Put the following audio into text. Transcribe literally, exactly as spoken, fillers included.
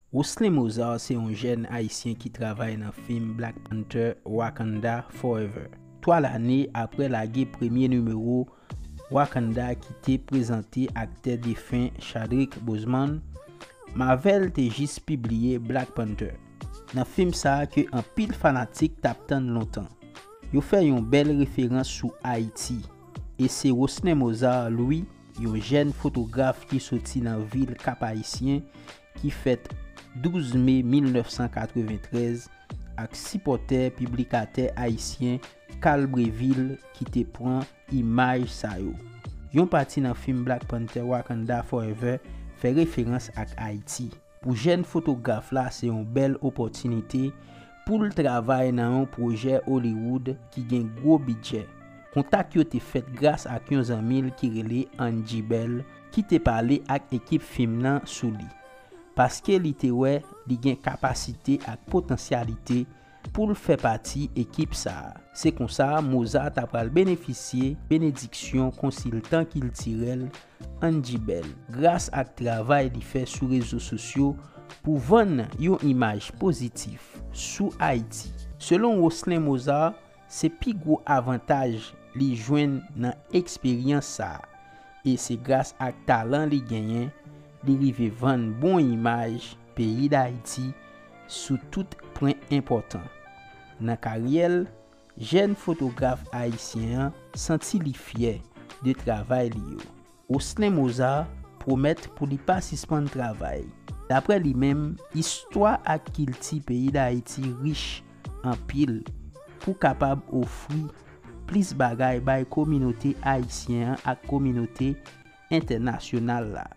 Roslin Mozart se yon jèn ayisyen ki travay nan fim Black Panther Wakanda Forever. Twa lane apre lage premye nimewo Wakanda ki te prezante aktè defen Chadwick Boseman, Marvel te jis pibliye Black Panther. Nan fim sa a ke anpil fanatik t ap tann lontan. Yo fè yon bèl referans sou Ayiti. E se Roslin Mozart Louis, yon jèn fotograf ki soti nan vil Kap Ayisyen, ki fèt douz me mil nèf san katreventrèz, ak sipòtè piblikatè ayisyen Carl Bréville ki te pran imaj sa yo. Yon pati nan fim Black Panther Wakanda Forever fè referans ak Ayiti. Pou jèn fotograf la, se yon bèl opòtinite pou l travay nan yon pwojè Hollywood ki gen gwo bidjè. Kontak yo te fèt gras ak yon zanmi l ki rele Angie Bell, ki te pale ak ekip fim nan sou li, paske li te wè li gen kapasite ak potansyalite pou l fè pati ekip sa a. Se konsa, Mozart ta pral benefisye benediksyon konsiltan kiltirèl Angie Bell, gras ak travay li fè sou rezo sosyo pou vann yon imaj pozitif sou Ayiti. Selon Roslin Mozart, se pi gwo avantaj li jwenn nan eksperyans sa a, e se gras ak talan li genyen, li rive vann bon imaj peyi Dayiti sou tout pwen enpòtan. Nan karyè l, jèn fotograf ayisyen an santi li fyè de travay li yo. Roslin Mozart pwomèt pou li pa sispann travay. Daprè li menm, istwa ak kilti peyi Dayiti rich anpil pou kapab ofri plis bagay bay kominote ayisyen an ak kominote entènasyonal la.